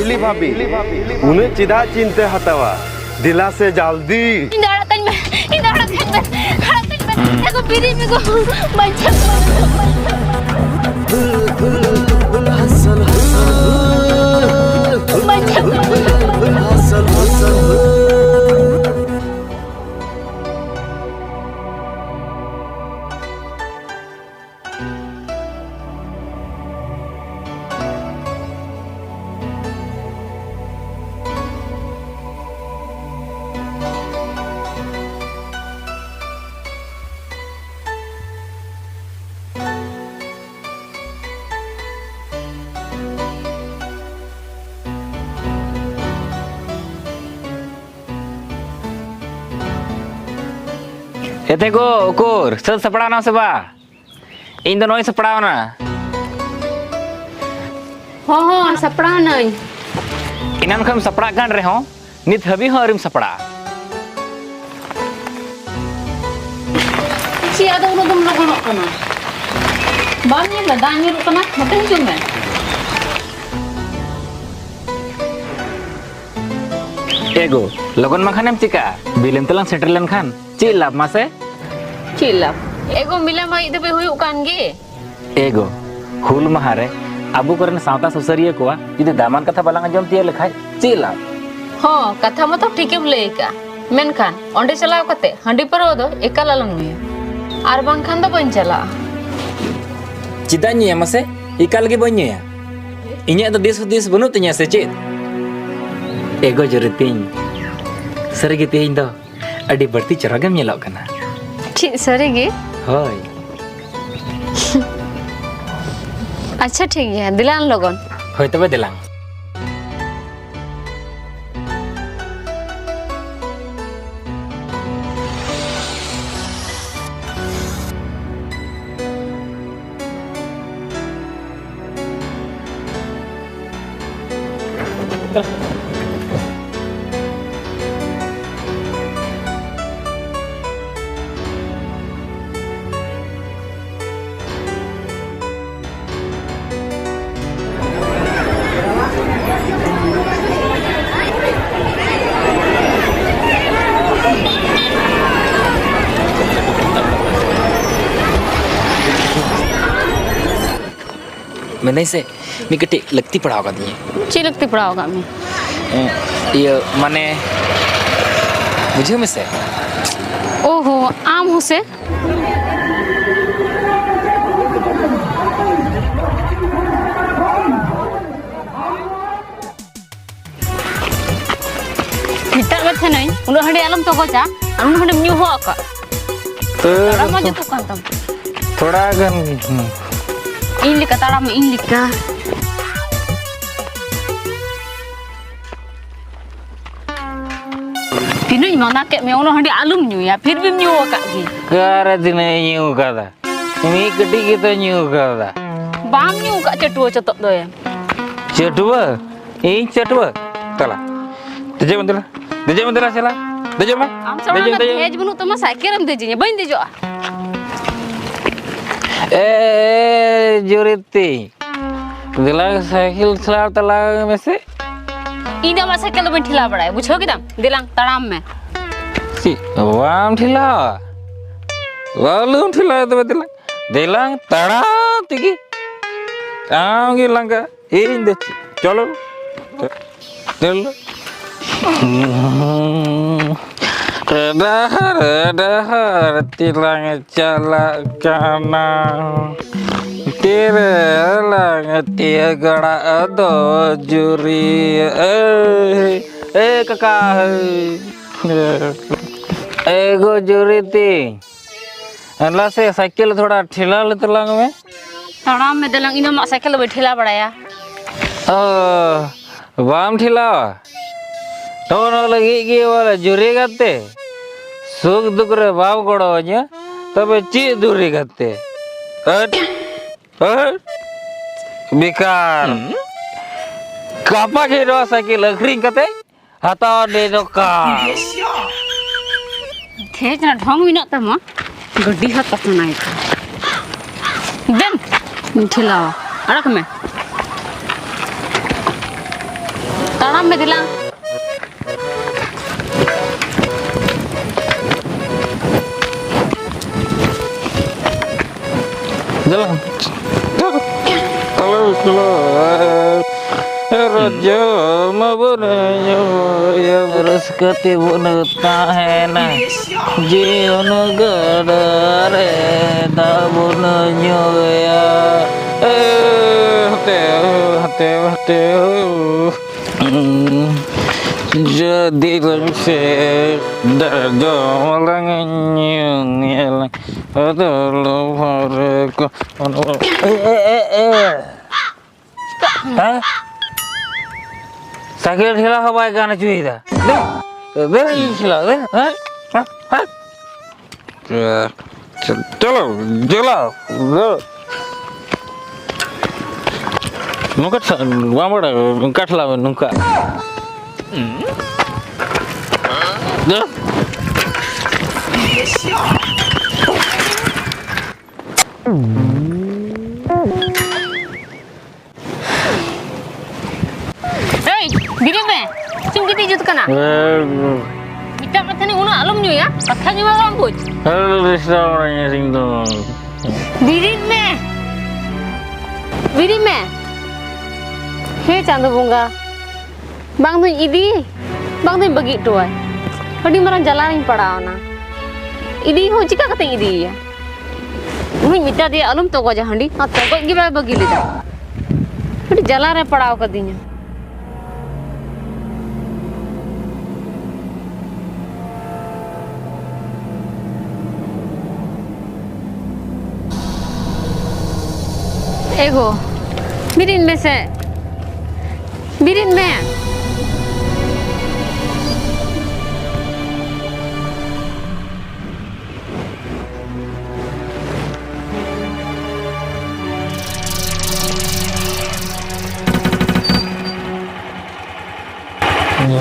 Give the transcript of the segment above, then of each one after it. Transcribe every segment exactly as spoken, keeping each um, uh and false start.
ᱞᱤᱞᱤ ᱵᱷᱟᱵᱤ, ᱩᱱᱟᱹᱜ ᱪᱮᱫᱟᱜ ᱪᱤᱱᱛᱟᱹ ᱦᱟᱛᱟᱣᱟ? ᱫᱮᱞᱟ ᱥᱮ ᱡᱟᱞᱫᱤ᱾ ᱤᱧ ᱫᱚ ᱟᱲᱟᱜ ᱠᱟᱹᱧ ᱢᱮ, ᱤᱧ ᱫᱚ ᱟᱲᱟᱜ ᱠᱟᱹᱧ ᱢᱮ, ᱟᱲᱟᱜ ᱠᱟᱹᱧ ᱢᱮ᱾ ᱮ ᱜᱳ, ᱵᱤᱨᱤᱫ ᱢᱮ ᱜᱳ, ᱵᱟᱧᱪᱟᱣ᱾ ᱵᱟᱧᱪᱟᱣ᱾ ᱮᱛᱮ ᱜᱳ, ᱩᱠᱩᱨ, ᱥᱟᱹᱛ ᱥᱟᱯᱲᱟᱣ ᱱᱟᱢ ᱥᱮ ᱵᱟ? ᱤᱧ ᱫᱚ ᱱᱚᱜᱼᱚᱭ ᱥᱟᱯᱲᱟᱣ ᱮᱱᱟ᱾ ᱦᱚᱸ, ᱦᱚᱸ, ᱥᱟᱯᱲᱟᱣ ᱮᱱᱟᱹᱧ᱾ ᱮᱱᱟᱱ ᱠᱷᱚᱱᱮᱢ ᱥᱟᱯᱲᱟᱜ ᱠᱟᱱ ᱨᱮᱦᱚᱸ, ᱱᱤᱛ ᱦᱟᱹᱵᱤᱡ ᱦᱚᱸ ᱟᱹᱣᱨᱤᱢ ᱥᱟᱯᱲᱟᱜᱼᱟ᱾ ᱪᱮᱫ ᱟᱫᱚ ᱩᱱᱟᱹᱜ ᱫᱚᱢ ᱞᱚᱜᱚᱱᱚᱜ ᱠᱟᱱᱟ? ᱵᱟᱢ ᱧᱮᱞ ᱫᱟ ᱫᱟᱜ ᱧᱩᱨᱩᱜ ᱠᱟᱱᱟ? ᱱᱚᱛᱮ ᱦᱤᱡᱩᱜ ᱢᱮ᱾ ᱮ ᱜᱳ, ᱞᱚᱜᱚᱱ ᱢᱟ ᱠᱷᱟᱱᱮᱢ ᱪᱤᱠᱟᱹᱜᱼᱟ? ᱵᱤᱞᱚᱢ ᱛᱮᱞᱟᱝ ᱥᱮᱴᱮᱨ ᱞᱮᱱᱠᱷᱟᱱ᱾ ᱪᱮᱫ ᱞᱟᱵᱷ ᱢᱟᱥᱮ? ᱪᱮᱫ ᱞᱟᱵᱷ? ᱮ ᱜᱳ, ᱢᱤᱞᱟ ᱢᱟ ᱟᱹᱭᱩᱵ ᱫᱷᱟᱹᱵᱤᱡ ᱦᱩᱭᱩᱜ ᱠᱟᱱ ᱜᱮ᱾ ᱮ ᱜᱳ, ᱦᱩᱞ ᱢᱟᱦᱟ ᱨᱮ ᱟᱵᱚ ᱠᱚᱨᱮᱱ ᱥᱟᱶᱛᱟ ᱥᱩᱥᱟᱹᱨᱤᱭᱟᱹ ᱠᱚᱣᱟᱜ ᱡᱩᱫᱤ ᱫᱟᱢᱟᱱ ᱠᱟᱛᱷᱟ ᱵᱟᱞᱟᱝ ᱟᱸᱡᱚᱢ ᱛᱤᱭᱳᱜ ᱞᱮᱠᱷᱟᱡ ᱪᱮᱫ ᱞᱟᱵᱷ? ᱦᱚᱸ, ᱠᱟᱛᱷᱟ ᱢᱟᱛᱚ ᱴᱷᱤᱠᱮᱢ ᱞᱟᱹᱭ ᱟᱠᱟᱫ, ᱢᱮᱱᱠᱷᱟᱱ ᱚᱸᱰᱮ ᱪᱟᱞᱟᱣ ᱠᱟᱛᱮ ᱦᱟᱺᱰᱤ ᱯᱟᱹᱨᱣᱟᱹ ᱫᱚ ᱮᱠᱟᱞ ᱟᱞᱚᱢ ᱧᱩᱭᱟ, ᱟᱨ ᱵᱟᱝᱠᱷᱟᱱ ᱫᱚ ᱵᱟᱹᱧ ᱪᱟᱞᱟᱜᱼᱟ᱾ ᱪᱮᱫᱟᱜ ᱤᱧ ᱧᱩᱭᱟ ᱢᱟᱥᱮ? ᱮᱠᱟᱞ ᱜᱮ ᱵᱟᱹᱧ ᱧᱩᱭᱟ᱾ ᱤᱧᱟᱹᱜ ᱫᱚ ᱫᱤᱥ ᱦᱩᱫᱤᱥ ᱵᱟᱹᱱᱩᱜ ᱛᱤᱧᱟᱹ ᱥᱮ ᱪᱮᱫ? ᱮ ᱜᱳ ᱡᱩᱨᱤ ᱛᱤᱧ, ᱥᱟᱹᱨᱤᱜᱮ ᱛᱮᱦᱮᱧ ᱫᱚ ᱟᱹᱰᱤ ᱵᱟᱹᱲᱛᱤ ᱪᱚᱨᱚᱠ ᱜᱮᱢ ᱧᱮᱞᱚᱜ ᱠᱟᱱᱟ᱾ ᱪᱮᱫ, ᱥᱟᱹᱨᱤ ᱜᱮ? ᱦᱳᱭ᱾ ᱟᱪᱪᱷᱟ, ᱴᱷᱤᱠ ᱜᱮᱭᱟ, ᱫᱮᱞᱟᱝ ᱞᱚᱜᱚᱱ᱾ ᱦᱳᱭ, ᱛᱚᱵᱮ ᱫᱮᱞᱟᱝ᱾ ᱞᱟᱹᱭ ᱥᱮ, ᱢᱤᱫ ᱠᱟᱹᱴᱤᱡ ᱞᱟᱹᱠᱛᱤ ᱯᱟᱲᱟᱣ ᱟᱠᱟᱫᱤᱧᱟᱹ᱾ ᱪᱮᱫ ᱞᱟᱹᱠᱛᱤ ᱯᱟᱲᱟᱣ ᱟᱠᱟᱫ ᱢᱮ? ᱮᱸ, ᱤᱭᱟᱹ, ᱢᱟᱱᱮ, ᱵᱩᱡᱷᱟᱹᱣ ᱢᱮᱥᱮ᱾ ᱳᱦᱳ, ᱟᱢ ᱦᱚᱸ ᱥᱮ? ᱢᱮᱛᱟᱜ ᱢᱮ ᱛᱟᱦᱮᱱᱟᱹᱧ, ᱩᱱᱟᱹᱜ ᱦᱟᱺᱰᱤ ᱟᱞᱚᱢ ᱛᱚᱜᱚᱡᱟ, ᱟᱨ ᱩᱱᱟᱹᱜ ᱦᱟᱺᱰᱤᱢ ᱧᱩ ᱦᱚ ᱟᱠᱟᱫ᱾ ᱛᱟᱲᱟᱢ ᱢᱟ ᱡᱩᱛᱩᱜ ᱠᱟᱱ ᱛᱟᱢ᱾ ᱛᱷᱚᱲᱟ ᱜᱟᱱ᱾ ᱤᱧ ᱞᱮᱠᱟ ᱛᱟᱲᱟᱢ ᱢᱮ, ᱤᱧ ᱞᱮᱠᱟ᱾ ᱛᱤᱱᱟᱹᱜ ᱤᱧ ᱢᱟᱱᱟ ᱠᱮᱫ ᱢᱮᱭᱟ, ᱩᱱᱟᱹᱜ ᱦᱟᱺᱰᱤ ᱟᱞᱚᱢ ᱧᱩᱭᱟ, ᱯᱷᱤᱨ ᱵᱤᱢ ᱧᱩ ᱟᱠᱟᱫ ᱜᱮ᱾ ᱚᱠᱟᱨᱮ ᱛᱤᱱᱟᱹᱜ ᱤᱧ ᱧᱩ ᱟᱠᱟᱫᱟ? ᱢᱤᱫ ᱠᱟᱹᱴᱤᱡ ᱜᱮᱛᱚ ᱧᱩ ᱠᱟᱫᱟ᱾ ᱵᱟᱢ ᱧᱩ ᱠᱟᱜ ᱪᱟᱹᱴᱩᱣᱟᱹ ᱪᱚᱛᱚᱜ ᱫᱚᱭ᱾ ᱪᱟᱹᱴᱩᱣᱟᱹ? ᱤᱧ ᱪᱟᱹᱴᱩᱣᱟᱹ? ᱛᱟᱞᱟ᱾ ᱫᱮᱡᱚᱜ ᱢᱮ ᱫᱮᱞᱟ᱾ ᱫᱮᱡᱚᱜ ᱢᱮ ᱫᱮᱞᱟ ᱥᱮᱞᱟ᱾ ᱫᱮᱡᱚᱜ ᱢᱮ᱾ ᱟᱢ ᱥᱟᱶ ᱫᱮᱡᱚᱜ, ᱚᱱᱟ ᱫᱮᱡᱚᱜ᱾ ᱫᱮᱡ ᱵᱟᱹᱱᱩᱜ ᱛᱟᱢᱟ, ᱥᱟᱭᱠᱮᱞ ᱮᱢ ᱫᱮᱡᱤᱧᱟ, ᱵᱟᱹᱧ ᱫᱮᱡᱚᱜᱼᱟ᱾ ᱮ, ᱮ, ᱡᱩᱨᱤᱛᱤ᱾ ᱫᱮᱞᱟ ᱥᱟᱭᱠᱮᱞ ᱪᱟᱞᱟᱣ ᱛᱟᱞᱟᱝ ᱢᱮᱥᱮ᱾ ᱤᱧ ᱫᱚ ᱟᱢᱟᱜ ᱥᱟᱭᱠᱮᱞ ᱫᱚ ᱵᱟᱹᱧ ᱴᱷᱮᱞᱟᱣ ᱵᱟᱲᱟᱭᱟ, ᱵᱩᱡᱷᱟᱹᱣ ᱠᱮᱫᱟᱢ? ᱫᱮᱞᱟᱝ ᱛᱟᱲᱟᱢ ᱢᱮ᱾ ᱪᱮᱫ ᱵᱟᱢ ᱴᱷᱮᱞᱟᱣᱟ? ᱟᱞᱚᱢ ᱴᱷᱮᱞᱟᱣᱟ ᱛᱚᱵᱮ ᱫᱮᱞᱟᱝ᱾ ᱫᱮᱞᱟᱝ ᱛᱟᱲᱟᱢ ᱛᱮᱜᱮ᱾ ᱟᱢ ᱜᱮ ᱞᱟᱸᱜᱟ, ᱤᱧ ᱫᱚ ᱪᱮᱫ? ᱪᱚᱞᱚ᱾ ᱪᱚᱞᱚ᱾ ᱰᱟᱦᱟᱨ, ᱰᱟᱦᱟᱨ ᱛᱮᱞᱟᱝ ᱪᱟᱞᱟᱜ ᱠᱟᱱᱟ᱾ ᱛᱤᱨᱮ ᱞᱟᱝ ᱛᱤᱭᱟᱹᱜ ᱜᱟᱲᱟ ᱫᱚ ᱡᱩᱨᱤ᱾ ᱮ, ᱮ ᱠᱟᱠᱟ, ᱮ᱾ ᱮ ᱜᱚ ᱡᱩᱨᱤ ᱛᱤᱧ᱾ ᱮᱱᱞᱟ ᱥᱮ ᱥᱟᱭᱠᱮᱞ ᱛᱷᱚᱲᱟ ᱴᱷᱮᱞᱟᱣ ᱞᱮ ᱛᱟᱞᱟᱝ ᱢᱮ᱾ ᱛᱟᱲᱟᱢ ᱢᱮ ᱫᱮᱞᱟᱝ, ᱤᱧ ᱫᱚ ᱟᱢᱟᱜ ᱥᱟᱭᱠᱮᱞ ᱫᱚ ᱵᱟᱹᱧ ᱴᱷᱮᱞᱟᱣ ᱵᱟᱲᱟᱭᱟ᱾ ᱚ, ᱵᱟᱢ ᱴᱷᱮᱞᱟᱣᱟ? ᱛᱚ ᱚᱱᱟ ᱞᱟᱹᱜᱤᱫ ᱜᱮ ᱵᱚᱞᱮ ᱡᱩᱨᱤ ᱜᱟᱛᱮ, ᱥᱩᱠ ᱫᱩᱠ ᱨᱮ ᱵᱟᱢ ᱜᱚᱲᱚ ᱟᱹᱧᱟ, ᱛᱚᱵᱮ ᱪᱮᱫ ᱫᱩᱨᱤ ᱜᱟᱛᱮ? ᱦᱟᱹᱴ, ᱦᱟᱹᱴ, ᱵᱮᱠᱟᱨ᱾ ᱦᱩᱸ᱾ ᱜᱟᱯᱟ ᱜᱮ ᱱᱚᱣᱟ ᱥᱟᱭᱠᱮᱞ ᱟᱹᱠᱷᱨᱤᱧ ᱠᱟᱛᱮ ᱦᱟᱛᱟᱣ ᱟᱹᱰᱤ ᱫᱚᱨᱠᱟᱨ᱾ ᱛᱷᱮᱡ ᱨᱮᱱᱟᱜ ᱰᱷᱚᱝ ᱢᱮᱱᱟᱜ ᱛᱟᱢᱟ, ᱜᱟᱹᱰᱤ ᱦᱚᱸ ᱛᱟᱥᱟᱱᱟᱭ ᱛᱟᱢᱟ᱾ ᱫᱮᱱ, ᱤᱧ ᱴᱷᱮᱞᱟᱣᱟ, ᱟᱲᱟᱜ ᱢᱮ᱾ ᱛᱟᱲᱟᱢ ᱢᱮ ᱫᱮᱞᱟ᱾ ᱫᱮᱞᱟ᱾ ᱨᱚᱡᱚ ᱢᱟᱵᱚᱱ ᱧᱩᱭᱟ, ᱨᱟᱹᱥᱠᱟᱹ ᱛᱮᱵᱚᱱ ᱛᱟᱦᱮᱱᱟ, ᱡᱤᱭᱚᱱ ᱜᱟᱰᱟ ᱨᱮ ᱫᱟᱜ ᱵᱚᱱ ᱧᱩᱭᱟ᱾ ᱮ, ᱦᱟᱛᱮ, ᱦᱟᱛᱮ, ᱦᱟᱛᱮ᱾ ᱡᱩᱫᱤ ᱨᱟᱹᱥᱠᱟᱹ ᱫᱟᱜ ᱫᱚ ᱞᱟᱝ ᱧᱩᱭᱟ, ᱟᱫᱚ ᱞᱚᱵᱷ ᱨᱮ ᱠᱚ, ᱮ, ᱮ, ᱮ, ᱮ᱾ ᱦᱮᱸ? ᱥᱟᱭᱠᱮᱞ ᱴᱷᱮᱞᱟ ᱦᱚᱸ ᱵᱟᱭ ᱜᱟᱱ ᱦᱚᱪᱚᱭᱮᱫᱟ᱾ ᱫᱮ, ᱫᱮ, ᱤᱧ ᱴᱷᱮᱞᱟᱣ, ᱫᱮ, ᱦᱮᱸ? ᱦᱮᱸ? ᱦᱮᱸ? ᱪᱚᱞᱚ, ᱪᱚᱞᱚ, ᱫᱮ᱾ ᱱᱚᱝᱠᱟ ᱴᱷᱮᱞᱟ, ᱵᱟᱝ ᱵᱟᱲᱟᱭ, ᱱᱚᱝᱠᱟ ᱴᱷᱮᱞᱟᱣ ᱢᱮ, ᱱᱚᱝᱠᱟ᱾ ᱫᱮ᱾ ᱮᱭ, ᱵᱮᱨᱮᱫ ᱢᱮ᱾ ᱪᱮᱫ ᱮᱢ ᱜᱤᱛᱤᱡ ᱡᱩᱛ ᱠᱟᱱᱟ? ᱢᱤᱫᱴᱟᱝ ᱠᱟᱛᱷᱟ ᱱᱤᱭᱮ ᱩᱱᱟᱹᱜ ᱟᱞᱚᱢ ᱧᱩᱭᱟ, ᱠᱟᱛᱷᱟ ᱧᱩ ᱢᱟ ᱵᱟᱢ ᱵᱩᱡᱽ᱾ ᱵᱮᱨᱮᱫ ᱢᱮ, ᱵᱮᱨᱮᱫ ᱢᱮ᱾ ᱦᱮ ᱪᱟᱸᱫᱚ ᱵᱚᱸᱜᱟ, ᱵᱟᱝ ᱫᱚᱧ ᱤᱫᱤ, ᱵᱟᱝ ᱫᱚᱧ ᱵᱟᱹᱜᱤ ᱦᱚᱴᱚᱣᱟᱭ᱾ ᱟᱹᱰᱤ ᱢᱟᱨᱟᱝ ᱡᱟᱞᱟ ᱨᱤᱧ ᱯᱟᱲᱟᱣ ᱮᱱᱟ᱾ ᱤᱫᱤ ᱦᱚᱸ ᱪᱤᱠᱟ ᱠᱟᱛᱮᱧ ᱤᱫᱤᱭᱮᱭᱟ? ᱩᱱᱤᱧ ᱢᱮᱛᱟ ᱫᱮᱭᱟ, "ᱟᱞᱚᱢ ᱛᱚᱜᱚᱡᱟ ᱦᱟᱺᱰᱤ", ᱟᱨ ᱛᱚᱜᱚᱡ ᱜᱮ ᱵᱟᱭ ᱵᱟᱹᱜᱤ ᱞᱮᱫᱟ᱾ ᱟᱹᱰᱤ ᱡᱟᱞᱟ ᱨᱮ ᱯᱟᱲᱟᱣ ᱠᱟᱫᱤᱧᱟ᱾ ᱮ ᱜᱳ, ᱵᱮᱨᱮᱫ ᱢᱮᱥᱮ, ᱵᱮᱨᱮᱫ ᱢᱮ᱾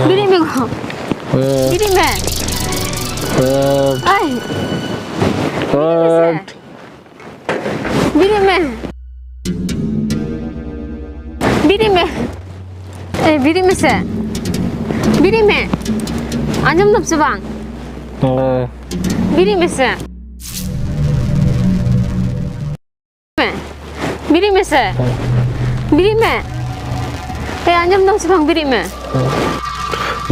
ᱵᱮᱨᱮᱫ ᱢᱮ ᱜᱳ᱾ ᱵᱮᱨᱮᱫ ᱢᱮ᱾ ᱟᱭ᱾ ᱵᱮᱨᱮᱫ ᱢᱮ᱾ ᱵᱮᱨᱮᱫ ᱢᱮ᱾ ᱮ, ᱵᱮᱨᱮᱫ ᱢᱮᱥᱮ᱾ ᱵᱮᱨᱮᱫ ᱢᱮ᱾ ᱟᱸᱡᱚᱢ ᱫᱟᱢ ᱥᱮ ᱵᱟᱝ? ᱦᱮᱸ᱾ ᱵᱮᱨᱮᱫ ᱢᱮᱥᱮ᱾ ᱢᱮ᱾ ᱵᱮᱨᱮᱫ ᱢᱮᱥᱮ᱾ ᱦᱮᱸ᱾ ᱵᱤᱨᱤᱫ ᱢᱮ᱾ ᱮ, ᱟᱸᱡᱚᱢ ᱫᱟᱢ ᱥᱮ ᱵᱟᱝ? ᱵᱤᱨᱤᱫ ᱢᱮ᱾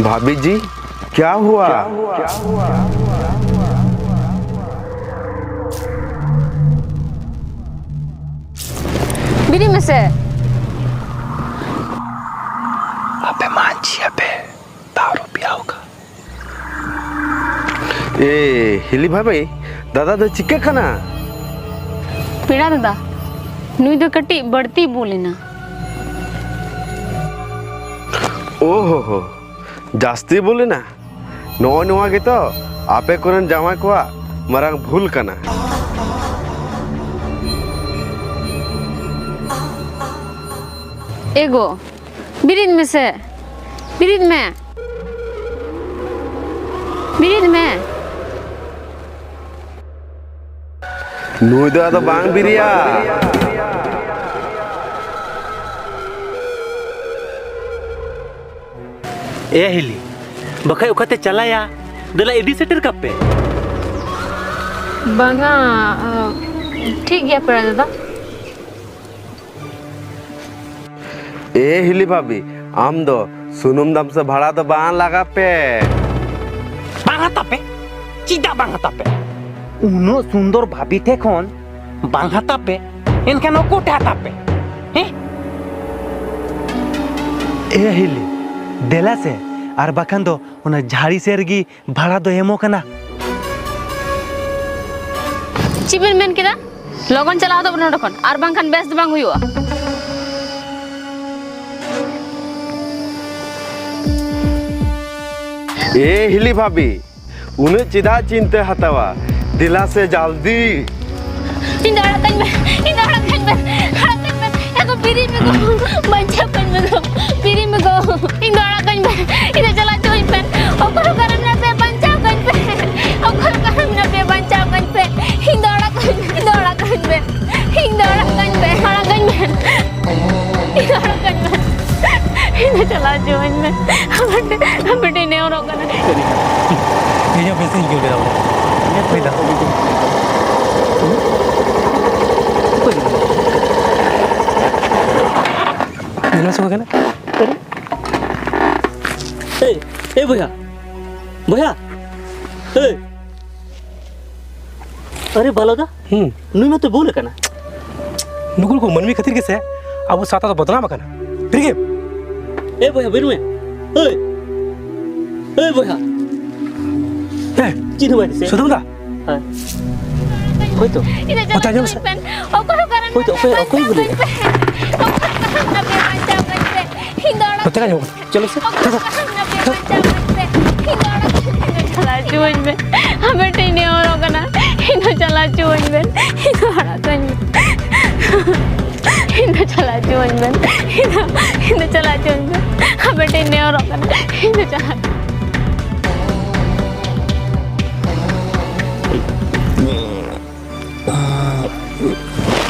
ᱵᱷᱟᱵᱤ ᱡᱤ, ᱠᱭᱟ ᱦᱩᱣᱟ? ᱵᱤᱨᱤᱫ ᱢᱮᱥᱮ᱾ ᱟᱯᱮ ᱢᱟᱹᱡᱷᱤ ᱟᱯᱮ᱾ ᱫᱟᱣ ᱨᱩᱯᱤᱭᱟ ᱦᱳᱜᱟ᱾ ᱮ, ᱦᱤᱞᱤ ᱵᱷᱟᱵᱤ, ᱫᱟᱫᱟ ᱫᱚ ᱪᱤᱠᱟᱹᱜ ᱠᱟᱱᱟ? ᱯᱮᱲᱟ ᱫᱟᱫᱟ, ᱱᱩᱭ ᱫᱚ ᱠᱟᱹᱴᱤᱡ ᱵᱟᱹᱲᱛᱤ ᱵᱩᱞ ᱮᱱᱟ᱾ ᱳ ᱦᱳ ᱦᱳ, ᱡᱟᱹᱥᱛᱤ ᱵᱩᱞ ᱮᱱᱟ? ᱱᱚᱜᱼᱚ ᱱᱚᱣᱟ ᱜᱮᱛᱚ ᱟᱯᱮ ᱠᱚᱨᱮᱱ ᱡᱟᱶᱟᱭ ᱠᱚᱣᱟᱜ ᱢᱟᱨᱟᱝ ᱵᱷᱩᱞ ᱠᱟᱱᱟ᱾ ᱮ ᱜᱚ, ᱵᱤᱨᱤᱫ ᱢᱮᱥᱮ, ᱵᱤᱨᱤᱫ ᱢᱮ, ᱵᱤᱨᱤᱫ ᱢᱮ᱾ ᱱᱩᱭ ᱫᱚ ᱟᱫᱚ ᱵᱟᱝ ᱵᱤᱨᱤᱭᱟ᱾ ᱮ ᱦᱤᱞᱤ, ᱵᱟᱠᱷᱟᱡ ᱚᱠᱟᱛᱮ ᱪᱟᱞᱟᱭᱟ? ᱫᱮᱞᱟ ᱤᱫᱤ ᱥᱮᱴᱮᱨ ᱠᱟᱯᱮ᱾ ᱵᱟᱝᱟ, ᱟ, ᱴᱷᱤᱠ ᱜᱮᱭᱟ ᱯᱮᱲᱟ ᱫᱟᱫᱟ᱾ ᱮ ᱦᱤᱞᱤ ᱵᱷᱟᱵᱤ, ᱟᱢ ᱫᱚ ᱥᱩᱱᱩᱢ ᱫᱟᱢ ᱥᱮ ᱵᱷᱟᱲᱟ ᱫᱚ ᱵᱟᱝ ᱞᱟᱜᱟᱣ ᱯᱮ᱾ ᱵᱟᱝ ᱦᱟᱛᱟᱣ ᱯᱮ? ᱪᱮᱫᱟᱜ ᱵᱟᱝ ᱦᱟᱛᱟᱣ ᱯᱮ? ᱩᱱᱟᱹᱜ ᱥᱩᱱᱫᱚᱨ ᱵᱷᱟᱵᱤ ᱴᱷᱮᱱ ᱠᱷᱚᱱ ᱵᱟᱝ ᱦᱟᱛᱟᱣ ᱯᱮ, ᱮᱱᱠᱷᱟᱱ ᱚᱠᱚᱭ ᱴᱷᱮᱱ ᱦᱟᱛᱟᱣ ᱯᱮ? ᱦᱮᱸ? ᱮ ᱦᱤᱞᱤ, ᱫᱮᱞᱟ ᱥᱮ, ᱟᱨ ᱵᱟᱠᱷᱟᱱ ᱫᱚ ᱚᱱᱟ ᱡᱷᱟᱲᱤ ᱥᱮᱫ ᱨᱮᱜᱮ ᱵᱷᱟᱲᱟ ᱫᱚ ᱮᱢᱚᱜ ᱠᱟᱱᱟ᱾ ᱪᱮᱫ ᱵᱮᱱ ᱢᱮᱱ ᱠᱮᱫᱟ? ᱞᱚᱜᱚᱱ ᱪᱟᱞᱟᱣ ᱦᱚᱫᱚᱜ ᱵᱮᱱ ᱱᱚᱰᱮ ᱠᱷᱚᱱ, ᱟᱨ ᱵᱟᱝᱠᱷᱟᱱ ᱵᱮᱥ ᱫᱚ ᱵᱟᱝ ᱦᱩᱭᱩᱜᱼᱟ᱾ ᱮ ᱦᱤᱞᱤ ᱵᱷᱟᱵᱤ, ᱩᱱᱟᱹᱜ ᱪᱮᱫᱟᱜ ᱪᱤᱱᱛᱟᱹ ᱦᱟᱛᱟᱣᱟ? ᱫᱮᱞᱟ ᱥᱮ ᱡᱟᱞᱫᱤ᱾ ᱤᱧ ᱫᱚ ᱟᱲᱟᱜ ᱠᱟᱹᱧ ᱢᱮ, ᱤᱧ ᱫᱚ ᱟᱲᱟᱜ ᱠᱟᱹᱧ ᱢᱮ, ᱟᱲᱟᱜ ᱠᱟᱹᱧ ᱢᱮ᱾ ᱮ ᱜᱚ, ᱵᱤᱨᱤᱫ ᱢᱮ ᱜᱚ, ᱵᱟᱧᱪᱟᱣ ᱠᱟᱹᱧ ᱢᱮ ᱜᱚ, ᱵᱤᱨᱤᱫ ᱢᱮ ᱜᱚ᱾ ᱤᱧ ᱫᱚ ᱟᱲᱟᱜ ᱠᱟᱹᱧ ᱢᱮ, ᱤᱧ ᱫᱚ ᱪᱟᱞᱟᱜ ᱦᱚᱪᱚᱣᱟᱹᱧ ᱯᱮ᱾ ᱚᱠᱚᱭ ᱚᱠᱟᱨᱮ ᱢᱮᱱᱟᱜ ᱯᱮᱭᱟ, ᱵᱟᱧᱪᱟᱣ ᱠᱟᱹᱧ ᱯᱮ᱾ ᱚᱠᱚᱭ ᱚᱠᱟᱨᱮ ᱢᱮᱱᱟᱜ ᱯᱮᱭᱟ, ᱵᱟᱧᱪᱟᱣ ᱠᱟᱹᱧ ᱯᱮ᱾ ᱤᱧ ᱫᱚ ᱟᱲᱟᱜ ᱠᱟᱹᱧ ᱢᱮ, ᱤᱧ ᱫᱚ ᱟᱲᱟᱜ ᱠᱟᱹᱧ ᱢᱮ, ᱤᱧ ᱫᱚ ᱟᱲᱟᱜ ᱠᱟᱹᱧ ᱢᱮ, ᱟᱲᱟᱜ ᱠᱟᱹᱧ ᱢᱮ, ᱤᱧ ᱫᱚ ᱟᱲᱟᱜ ᱠᱟᱹᱧ ᱢᱮ, ᱤᱧ ᱫᱚ ᱪᱟᱞᱟᱣ ᱦᱚᱪᱚᱣᱟᱹᱧ ᱢᱮ᱾ ᱟᱯᱮ ᱴᱷᱮᱱ, ᱟᱯᱮ ᱴᱷᱮᱱ ᱱᱮᱦᱚᱨᱚᱜ ᱠᱟᱱᱟ᱾ ᱤᱧ ᱦᱚᱸ ᱵᱮᱥ ᱤᱧ ᱟᱹᱭᱠᱟᱹᱣ ᱠᱮᱫᱟ ᱵᱚᱞᱮ᱾ ᱦᱩᱭ ᱫᱟ᱾ ᱧᱮᱞ ᱢᱮᱥᱮ ᱠᱟᱱᱟ᱾ ᱮᱭ, ᱮᱭ ᱵᱚᱭᱦᱟ, ᱵᱚᱭᱦᱟ, ᱮᱭ, ᱟᱨᱮ ᱵᱟᱞᱚ ᱫᱟ, ᱦᱩᱸ᱾ ᱱᱩᱭ ᱢᱟᱛᱚ ᱵᱩᱞ ᱟᱠᱟᱱᱟ᱾ ᱱᱩᱠᱩ ᱠᱚ ᱢᱟᱹᱱᱢᱤ ᱠᱷᱟᱹᱛᱤᱨ ᱜᱮᱥᱮ ᱟᱵᱚ ᱥᱟᱶᱛᱟ ᱫᱚ ᱵᱚᱫᱱᱟᱢ ᱟᱠᱟᱱᱟ᱾ ᱴᱷᱤᱠ ᱜᱮᱭᱟ? ᱮ ᱵᱚᱭᱦᱟ, ᱵᱤᱨ ᱢᱮ᱾ ᱮᱭ, ᱮᱭ ᱵᱚᱭᱦᱟ᱾ ᱦᱮᱸ᱾ ᱪᱮᱫ ᱦᱚᱸ ᱵᱟᱭ ᱫᱤᱥᱟᱹᱭᱟ᱾ ᱥᱩᱫᱟᱢ ᱫᱟ᱾ ᱦᱮᱸ᱾ ᱦᱳᱭ ᱛᱚ᱾ ᱤᱧ ᱫᱚ ᱚᱠᱚᱭ ᱟᱸᱡᱚᱢ ᱢᱮᱥᱮ᱾ ᱚᱠᱚᱭ ᱦᱚᱸ ᱠᱟᱨᱚᱱ ᱚᱠᱚᱭ ᱫᱚ, ᱚᱠᱚᱭ, ᱚᱠᱚᱭ ᱵᱚᱞᱮ? ᱚᱠᱚᱭ ᱦᱚᱸ ᱠᱟᱨᱚᱱ ᱵᱟᱧᱪᱟᱣ ᱠᱟᱹᱧ ᱯᱮ᱾ ᱤᱧ ᱫᱚ ᱚᱲᱟᱜ ᱱᱚᱛᱮ ᱨᱮ ᱟᱸᱡᱚᱢᱚᱜ ᱠᱟᱱᱟ᱾ ᱪᱚᱞᱚ ᱥᱮ᱾ ᱪᱟᱞᱟᱣ ᱦᱚᱪᱚᱣᱟᱹᱧ ᱢᱮ᱾ ᱟᱢ ᱴᱷᱮᱱ ᱱᱮᱦᱚᱨᱚᱜ ᱠᱟᱱᱟ᱾ ᱤᱧ ᱫᱚ ᱪᱟᱞᱟᱣ ᱦᱚᱪᱚᱣᱟᱹᱧ ᱢᱮ᱾ ᱤᱧ ᱫᱚ ᱟᱲᱟᱜ ᱠᱟᱹᱧ ᱢᱮ᱾ ᱤᱧ ᱫᱚ ᱟᱲᱟᱜ ᱠᱟᱹᱧ ᱢᱮ᱾ ᱤᱧ ᱫᱚ ᱪᱟᱞᱟᱣ ᱦᱚᱪᱚᱣᱟᱹᱧ ᱢᱮ᱾ ᱤᱧ ᱫᱚ, ᱤᱧ ᱫᱚ ᱪᱟᱞᱟᱣ ᱦᱚᱪᱚᱣᱟᱹᱧ ᱢᱮ᱾ ᱟᱢ ᱴᱷᱮᱱ ᱱᱮᱦᱚᱨᱚᱜ ᱠᱟᱱᱟ᱾ ᱤᱧ ᱫᱚ ᱪᱟᱞᱟᱣ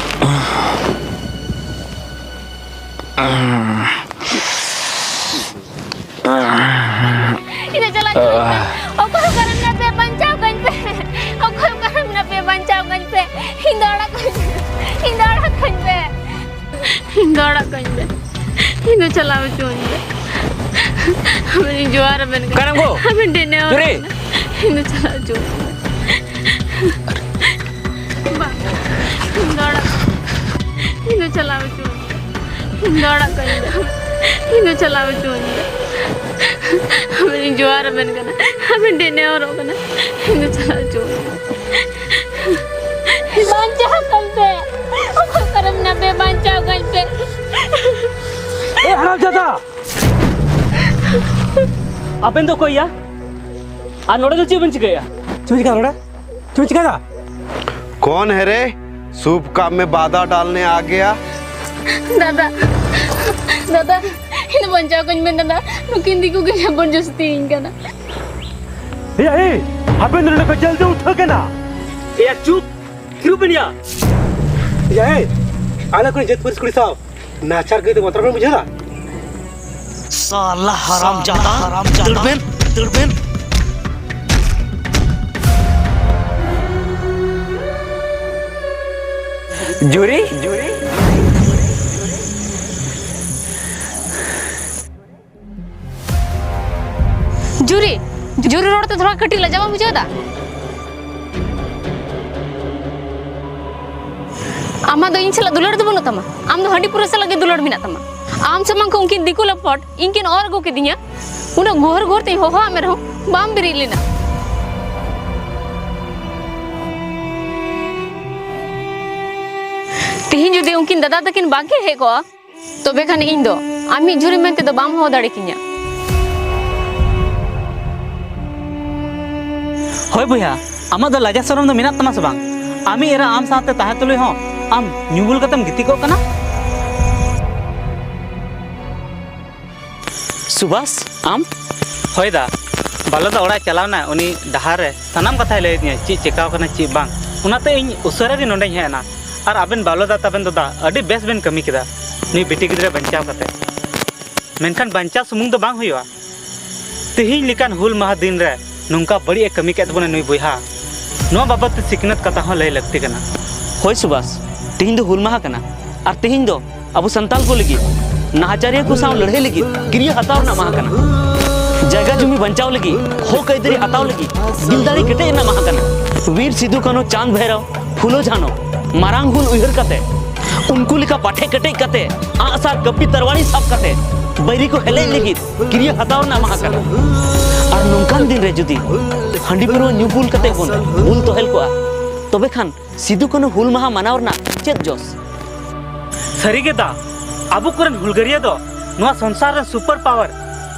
ᱤᱧ ᱫᱚ ᱪᱟᱞᱟᱜ ᱪᱚ ᱵᱟᱹᱧ ᱢᱮ᱾ ᱚᱠᱚᱭ ᱚᱠᱟᱨᱮ ᱢᱮᱱᱟᱜ ᱯᱮᱭᱟ, ᱵᱟᱧᱪᱟᱣ ᱠᱟᱹᱧ ᱯᱮ᱾ ᱚᱠᱚᱭ ᱚᱠᱟᱨᱮ ᱢᱮᱱᱟᱜ ᱯᱮᱭᱟ, ᱵᱟᱧᱪᱟᱣ ᱠᱟᱹᱧ ᱯᱮ᱾ ᱤᱧ ᱫᱚ ᱟᱲᱟᱜ ᱠᱟᱹᱧ ᱯᱮ᱾ ᱤᱧ ᱫᱚ ᱟᱲᱟᱜ ᱠᱟᱹᱧ ᱯᱮ᱾ ᱤᱧ ᱫᱚ ᱟᱲᱟᱜ ᱠᱟᱹᱧ ᱯᱮ᱾ ᱤᱧ ᱫᱚ ᱪᱟᱞᱟᱣ ᱦᱚᱪᱚᱣᱟᱹᱧ ᱯᱮ᱾ ᱟᱵᱮᱱ ᱤᱧ ᱡᱚᱦᱟᱨ ᱟᱵᱮᱱ ᱠᱟᱱᱟ᱾ ᱚᱠᱟᱨᱮᱢ ᱜᱳ? ᱟᱵᱮᱱ ᱴᱷᱮᱱ ᱱᱮᱦᱚᱨ ᱡᱩᱨᱤ! ᱠᱟᱱᱟ᱾ ᱤᱧ ᱫᱚ ᱪᱟᱞᱟᱣ ᱦᱚᱪᱚᱣᱟᱹᱧ ᱯᱮ᱾ ᱵᱟᱝ, ᱤᱧ ᱫᱚ ᱟᱲᱟᱜ, ᱤᱧ ᱫᱚ ᱪᱟᱞᱟᱣ ᱦᱚᱪᱚᱣᱟᱹᱧ ᱯᱮ᱾ ᱤᱧ ᱫᱚ ᱟᱲᱟᱜ ᱠᱟᱹᱧ ᱯᱮ᱾ ᱤᱧ ᱫᱚ ᱪᱟᱞᱟᱣ ᱦᱚᱪᱚᱣᱟᱹᱧ ᱯᱮ᱾ ᱟᱵᱮᱱ ᱤᱧ ᱡᱚᱦᱟᱨ ᱟᱵᱮᱱ ᱠᱟᱱᱟ, ᱟᱵᱮᱱ ᱴᱷᱮᱱ ᱱᱮᱦᱚᱨᱚᱜ ᱠᱟᱱᱟ, ᱤᱧ ᱫᱚ ᱪᱟᱞᱟᱣ ᱦᱚᱪᱚᱣᱟᱹᱧ ᱯᱮ᱾ ᱵᱟᱧᱪᱟᱣ ᱠᱟᱹᱧ ᱯᱮ᱾ ᱚᱠᱚᱭ ᱚᱠᱟᱨᱮ ᱢᱮᱱᱟᱜ ᱯᱮ, ᱵᱟᱧᱪᱟᱣ ᱠᱟᱹᱧ ᱯᱮ᱾ ᱮ ᱦᱟᱨᱟᱢ ᱡᱟᱫᱟ! ᱟᱵᱮᱱ ᱫᱚ ᱚᱠᱚᱭ ᱭᱟ? ᱟᱨ ᱱᱚᱰᱮ ᱫᱚ ᱪᱮᱫ ᱵᱮᱱ ᱪᱤᱠᱟᱹᱭᱟ? ᱪᱮᱫ ᱪᱤᱠᱟᱹ ᱱᱚᱰᱮ? ᱪᱮᱫ ᱪᱤᱠᱟᱹᱭᱟ? कौन है रे? शुभ काम में बाधा डालने आ गया। ᱫᱟᱫᱟ, ᱫᱟᱫᱟ, ᱤᱧ ᱫᱚ ᱵᱟᱧᱪᱟᱣ ᱠᱟᱹᱧ ᱢᱮ ᱫᱟᱫᱟ, ᱱᱩᱠᱤᱱ ᱫᱤᱠᱩ ᱠᱤᱱ ᱡᱟᱵᱚᱨ ᱡᱚᱥᱛᱤᱭᱟᱹᱧ ᱠᱟᱱᱟ᱾ ᱮᱭᱟ, ᱮᱭ, ᱟᱯᱮ ᱱᱚᱰᱮ ᱯᱮ ᱡᱚᱞᱫᱤ ᱩᱴᱷᱟᱹ ᱠᱟᱱᱟ᱾ ᱮᱭᱟ, ᱪᱩᱯ, ᱛᱷᱤᱨᱩᱵ ᱵᱮᱱ ᱭᱟ᱾ ᱮᱭᱟ, ᱮᱭ, ᱟᱞᱮ ᱠᱚᱨᱮᱱ ᱡᱟᱹᱛ ᱯᱟᱹᱨᱤᱥ ᱠᱩᱲᱤ ᱥᱟᱶ ᱱᱟᱦᱟᱪᱟᱨ ᱠᱟᱹᱭ ᱫᱚ ᱵᱚᱛᱚᱨ ᱵᱮᱱ ᱵᱩᱡᱷᱟᱹᱣ ᱫᱟ? ᱥᱟᱞᱟ ᱦᱟᱨᱟᱢ ᱡᱟᱫᱟ, ᱫᱟᱹᱲ ᱵᱮᱱ, ᱫᱟᱹᱲ ᱵᱮᱱ᱾ ᱡᱩᱨᱤ? ᱡᱩᱨᱤ? ᱡᱩᱨᱤ, ᱡᱩᱨᱤ ᱨᱚᱲ ᱛᱮ ᱛᱷᱚᱲᱟ ᱠᱟᱹᱴᱤᱡ ᱞᱟᱡᱟᱣ ᱵᱟᱢ ᱵᱩᱡᱷᱟᱹᱣ ᱮᱫᱟ? ᱟᱢᱟᱜ ᱫᱚ ᱤᱧ ᱥᱟᱞᱟᱜ ᱫᱩᱞᱟᱹᱲ ᱫᱚ ᱵᱟᱹᱱᱩᱜ ᱛᱟᱢᱟ, ᱟᱢ ᱫᱚ ᱦᱟᱺᱰᱤ ᱯᱟᱹᱣᱨᱟᱹ ᱥᱟᱞᱟᱜ ᱜᱮ ᱫᱩᱞᱟᱹᱲ ᱢᱮᱱᱟᱜ ᱛᱟᱢᱟ᱾ ᱟᱢ ᱥᱟᱢᱟᱝ ᱠᱷᱚᱱ ᱩᱱᱠᱤᱱ ᱫᱤᱠᱩ ᱞᱟᱯᱚᱴ ᱤᱧ ᱠᱤᱱ ᱚᱨ ᱟᱹᱜᱩ ᱠᱤᱫᱤᱧᱟ᱾ ᱩᱱᱟᱹᱜ ᱜᱚᱦᱚᱨ ᱜᱚᱦᱚᱨ ᱛᱮᱧ ᱦᱚᱦᱚᱣᱟᱜ ᱢᱮ ᱨᱮᱦᱚᱸ ᱵᱟᱢ ᱵᱮᱨᱮᱫ ᱞᱮᱱᱟ᱾ ᱛᱤᱦᱤᱧ ᱡᱩᱫᱤ ᱩᱱᱠᱤᱱ ᱫᱟᱫᱟ ᱛᱟᱹᱠᱤᱱ ᱵᱟᱝᱠᱤᱱ ᱦᱮᱡ ᱠᱚᱜᱼᱟ, ᱛᱚᱵᱮ ᱠᱷᱟᱱ ᱤᱧ ᱫᱚ ᱟᱢᱤᱡ ᱡᱩᱨᱤ ᱢᱮᱱᱛᱮ ᱫᱚ ᱵᱟᱢ ᱦᱚᱦᱚ ᱫᱟᱲᱮ ᱠᱤᱧᱟ᱾ ᱦᱳᱭ ᱵᱚᱭᱦᱟ, ᱟᱢᱟᱜ ᱫᱚ ᱞᱟᱡᱟ ᱥᱚᱨᱚᱢ ᱫᱚ ᱢᱮᱱᱟᱜ ᱛᱟᱢᱟ ᱥᱮ ᱵᱟᱝ? ᱟᱢᱤᱡ ᱮᱨᱟ ᱟᱢ ᱥᱟᱶᱛᱮ ᱛᱟᱦᱮᱸ ᱛᱩᱞᱩᱡ ᱦᱚᱸ ᱟᱢ ᱧᱩ ᱵᱩᱞ ᱠᱟᱛᱮᱢ ᱜᱤᱛᱤᱡ ᱠᱚᱜ ᱠᱟᱱᱟ? ᱥᱩᱵᱷᱟᱥ, ᱟᱢ? ᱦᱳᱭ ᱫᱟ, ᱵᱟᱞᱚ ᱫᱟ ᱚᱲᱟᱜ ᱮ ᱪᱟᱞᱟᱣ ᱮᱱᱟ, ᱩᱱᱤ ᱰᱟᱦᱟᱨ ᱨᱮ ᱥᱟᱱᱟᱢ ᱠᱟᱛᱷᱟᱭ ᱞᱟᱹᱭ ᱟᱹᱫᱤᱧᱟ, ᱪᱮᱫ ᱪᱮᱠᱟᱣ ᱠᱟᱱᱟ ᱪᱮᱫ ᱵᱟᱝ᱾ ᱚᱱᱟᱛᱮ ᱤᱧ ᱩᱥᱟᱹᱨᱟ ᱜᱮ ᱱᱚᱸᱰᱮᱧ ᱦᱮᱡ ᱮᱱᱟ᱾ ᱟᱨ ᱟᱵᱮᱱ ᱵᱟᱞᱚ ᱫᱟ ᱛᱟᱵᱮᱱ ᱫᱚ ᱫᱟ, ᱟᱹᱰᱤ ᱵᱮᱥ ᱵᱮᱱ ᱠᱟᱹᱢᱤ ᱠᱮᱫᱟ ᱱᱩᱭ ᱵᱤᱴᱤ ᱜᱤᱫᱽᱨᱟᱹ ᱵᱟᱧᱪᱟᱣ ᱠᱟᱛᱮ᱾ ᱢᱮᱱᱠᱷᱟᱱ ᱵᱟᱧᱪᱟᱣ ᱥᱩᱢᱩᱝ ᱫᱚ ᱵᱟᱝ ᱦᱩᱭᱩᱜᱼᱟ, ᱛᱮᱦᱮᱧ ᱞᱮᱠᱟᱱ ᱦᱩᱞ ᱢᱟᱦᱟ ᱫᱤᱱ ᱨᱮ ᱱᱚᱝᱠᱟ ᱵᱟᱹᱲᱤᱡ ᱮ ᱠᱟᱹᱢᱤ ᱠᱮᱫ ᱵᱚᱱᱟ ᱱᱩᱭ ᱵᱚᱭᱦᱟ, ᱱᱚᱣᱟ ᱵᱟᱵᱚᱫ ᱛᱮ ᱥᱤᱠᱷᱱᱟᱹᱛ ᱠᱟᱛᱷᱟ ᱦᱚᱸ ᱞᱟᱹᱭ ᱞᱟᱹᱠᱛᱤ ᱠᱟᱱᱟ᱾ ᱦᱳᱭ ᱥᱩᱵᱷᱟᱥ, ᱛᱮᱦᱮᱧ ᱫᱚ ᱦᱩᱞ ᱢᱟᱦᱟ ᱠᱟᱱᱟ, ᱟᱨ ᱛᱮᱦᱮᱧ ᱫᱚ ᱟᱵᱚ ᱥᱟᱱᱛᱟᱞ ᱠᱚ ᱞᱟᱹᱜᱤᱫ ᱱᱟᱦᱟᱪᱟᱨᱤᱭᱟᱹ ᱠᱚ ᱥᱟᱶ ᱞᱟᱹᱲᱦᱟᱹᱭ ᱞᱟᱹᱜᱤᱫ ᱠᱤᱨᱭᱟᱹ ᱦᱟᱛᱟᱣ ᱨᱮᱱᱟᱜ ᱢᱟᱦᱟ ᱠᱟᱱᱟ᱾ ᱡᱟᱭᱜᱟ ᱡᱩᱢᱤ ᱵᱟᱧᱪᱟᱣ ᱞᱟᱹᱜᱤᱫ, ᱦᱚᱠ ᱟᱹᱭᱫᱟᱹᱨᱤ ᱦᱟᱛᱟᱣ ᱞᱟᱹᱜᱤᱫ ᱫᱤᱞ ᱫᱟᱲᱮ ᱠᱮᱴᱮᱡ ᱨᱮᱱᱟᱜ ᱢᱟᱦᱟ ᱠᱟᱱᱟ᱾ ᱵᱤᱨ ᱥᱤᱫᱩ ᱠᱟᱹᱱᱦᱩ ᱪᱟᱸᱫᱽ ᱵᱷᱟᱭᱨᱚ ᱯᱷᱩᱞᱳ ᱡᱷᱟᱱᱚ ᱢᱟᱨᱟᱝ ᱦᱩᱞ ᱩᱭᱦᱟᱹᱨ ᱠᱟᱛᱮ, ᱩᱱᱠᱩ ᱞᱮᱠᱟ ᱯᱟᱴᱷᱮ ᱠᱮᱴᱮᱡ ᱠᱟᱛᱮ, ᱟᱜᱼᱥᱟᱨ ᱠᱟᱹᱯᱤ ᱛᱟᱨᱣᱟᱲᱤ ᱥᱟᱵ ᱠᱟᱛᱮ ᱵᱟᱹᱭᱨᱤ ᱠᱚ ᱦᱮᱞᱮᱡ ᱞᱟᱹᱜᱤᱫ ᱠᱤᱨᱭᱟᱹ ᱦᱟᱛᱟᱣ ᱨᱮᱱᱟᱜ ᱢᱟᱦᱟ ᱠᱟᱱᱟ᱾ ᱟᱨ ᱱᱚᱝᱠᱟᱱ ᱫᱤᱱ ᱨᱮ ᱡᱩᱫᱤ ᱦᱟᱺᱰᱤ ᱯᱟᱹᱨᱣᱟᱹ ᱧᱩ ᱵᱩᱞ ᱠᱟᱛᱮ ᱵᱚᱱ ᱵᱩᱞ ᱛᱚᱦᱮᱞ ᱠᱚᱜᱼᱟ, ᱛᱚᱵᱮ ᱠᱷᱟᱱ ᱥᱤᱫᱩ ᱠᱟᱹᱱᱦᱩ ᱦᱩᱞ ᱢᱟᱦᱟ ᱢᱟᱱᱟᱣ ᱨᱮᱱᱟᱜ ᱪᱮᱫ ᱡᱚᱥ? ᱥᱟᱹᱨᱤ ᱜᱮ ᱫᱟ, ᱟᱵᱚ ᱠᱚᱨᱮᱱ ᱦᱩᱞᱜᱟᱹᱨᱤᱭᱟᱹ ᱫᱚ ᱱᱚᱣᱟ ᱥᱚᱝᱥᱟᱨ ᱨᱮᱱ ᱥᱩᱯᱟᱨ ᱯᱟᱣᱟᱨ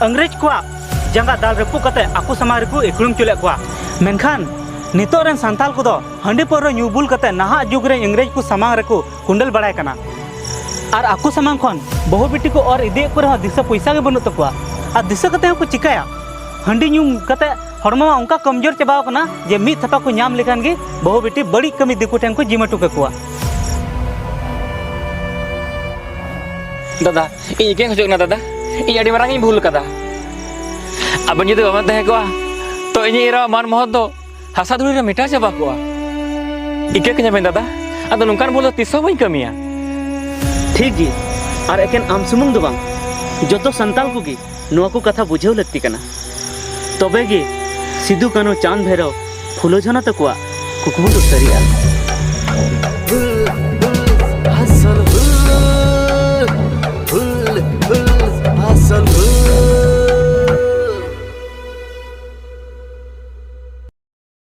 ᱤᱝᱨᱮᱡᱽ ᱠᱚᱣᱟᱜ ᱡᱟᱸᱜᱟ ᱫᱟᱞ ᱨᱟᱹᱯᱩᱫ ᱠᱟᱛᱮ ᱟᱠᱚ ᱥᱟᱢᱟᱝ ᱨᱮᱠᱚ ᱤᱠᱲᱩᱢ ᱦᱚᱪᱚ ᱞᱮᱫ ᱠᱚᱣᱟ᱾ ᱢᱮᱱᱠᱷᱟᱱ ᱱᱤᱛᱚᱜ ᱨᱮᱱ ᱥᱟᱱᱛᱟᱞ ᱠᱚᱫᱚ ᱦᱟᱺᱰᱤ ᱯᱟᱹᱣᱨᱟᱹ ᱧᱩ ᱵᱩᱞ ᱠᱟᱛᱮ ᱱᱟᱦᱟᱜ ᱡᱩᱜᱽ ᱨᱮ ᱤᱝᱨᱮᱡᱽ ᱠᱚ ᱥᱟᱢᱟᱝ ᱨᱮᱠᱚ ᱠᱩᱸᱰᱟᱹᱞ ᱵᱟᱲᱟᱭ ᱠᱟᱱᱟ᱾ ᱟᱨ ᱟᱠᱚ ᱥᱟᱢᱟᱝ ᱠᱷᱚᱱ ᱵᱟᱹᱦᱩ ᱵᱤᱴᱤ ᱠᱚ ᱚᱨ ᱤᱫᱤᱭᱮᱫ ᱠᱚ ᱨᱮᱦᱚᱸ ᱫᱤᱥᱟᱹ ᱯᱚᱭᱥᱟ ᱜᱮ ᱵᱟᱹᱱᱩᱜ ᱛᱟᱠᱚᱣᱟ᱾ ᱟᱨ ᱫᱤᱥᱟᱹ ᱠᱟᱛᱮ ᱦᱚᱸᱠᱚ ᱪᱤᱠᱟᱹᱭᱟ? ᱦᱟᱺᱰᱤ ᱧᱩ ᱠᱟᱛᱮ ᱦᱚᱲᱢᱚ ᱢᱟ ᱚᱱᱠᱟ ᱠᱚᱢᱡᱳᱨ ᱪᱟᱵᱟᱣ ᱠᱟᱱᱟ ᱡᱮ ᱢᱤᱫ ᱛᱷᱟᱯᱟ ᱠᱚ ᱧᱟᱢ ᱞᱮᱠᱷᱟᱱ ᱜᱮ ᱵᱟᱹᱦᱩ ᱵᱤᱴᱤ ᱵᱟᱹᱲᱤᱡ ᱠᱟᱹᱢᱤ ᱫᱤᱠᱩ ᱴᱷᱮᱱ ᱠᱚ ᱡᱤᱢᱟᱹᱴᱩ ᱠᱟᱠᱚᱣᱟ᱾ ᱫᱟᱫᱟ, ᱤᱧ ᱤᱠᱟᱹᱧ ᱠᱷᱚᱡᱚᱜ ᱠᱟᱱᱟ ᱫᱟᱫᱟ, ᱤᱧ ᱟᱹᱰᱤ ᱢᱟᱨᱟᱝ ᱤᱧ ᱵᱷᱩᱞ ᱠᱟᱫᱟ᱾ ᱟᱵᱮᱱ ᱡᱩᱫᱤ ᱵᱟᱵᱮᱱ ᱛᱟᱦᱮᱸ ᱠᱚᱜᱼᱟ, ᱛᱚ ᱤᱧᱤᱡ ᱮᱨᱟᱣᱟᱜ ᱢᱟᱱ ᱢᱚᱦᱚᱛ ᱫᱚ ᱦᱟᱥᱟ ᱫᱷᱩᱲᱤ ᱨᱮ ᱢᱮᱴᱟᱣ ᱪᱟᱵᱟ ᱠᱚᱜᱼᱟ᱾ ᱤᱠᱟᱹ ᱠᱟᱹᱧᱟᱵᱮᱱ ᱫᱟᱫᱟ, ᱟᱫᱚ ᱱᱚᱝᱠᱟᱱ ᱵᱷᱩᱞ ᱫᱚ ᱛᱤᱥ ᱦᱚᱸ ᱵᱟᱹᱧ ᱠᱟᱹᱢᱤᱭᱟ᱾ ᱴᱷᱤᱠ ᱜᱮ, ᱟᱨ ᱮᱠᱮᱱ ᱟᱢ ᱥᱩᱢᱩᱝ ᱫᱚ ᱵᱟᱝ, ᱡᱚᱛᱚ ᱥᱟᱱᱛᱟᱞ ᱠᱚᱜᱮ ᱱᱚᱣᱟ ᱠᱚ ᱠᱟᱛᱷᱟ ᱵᱩᱡᱷᱟᱹᱣ ᱞᱟᱹᱠᱛᱤ ᱠᱟᱱᱟ᱾ ᱛᱚᱵᱮ ᱜᱮ ᱥᱤᱫᱩ ᱠᱟᱹᱱᱦᱩ ᱪᱟᱸᱫᱽ ᱵᱷᱮᱨᱚ ᱯᱷᱩᱞᱳ ᱡᱷᱟᱱᱚ ᱛᱟᱠᱚᱣᱟᱜ ᱠᱩᱠᱢᱩ ᱫᱚ ᱥᱟᱹᱨᱤᱜᱼᱟ᱾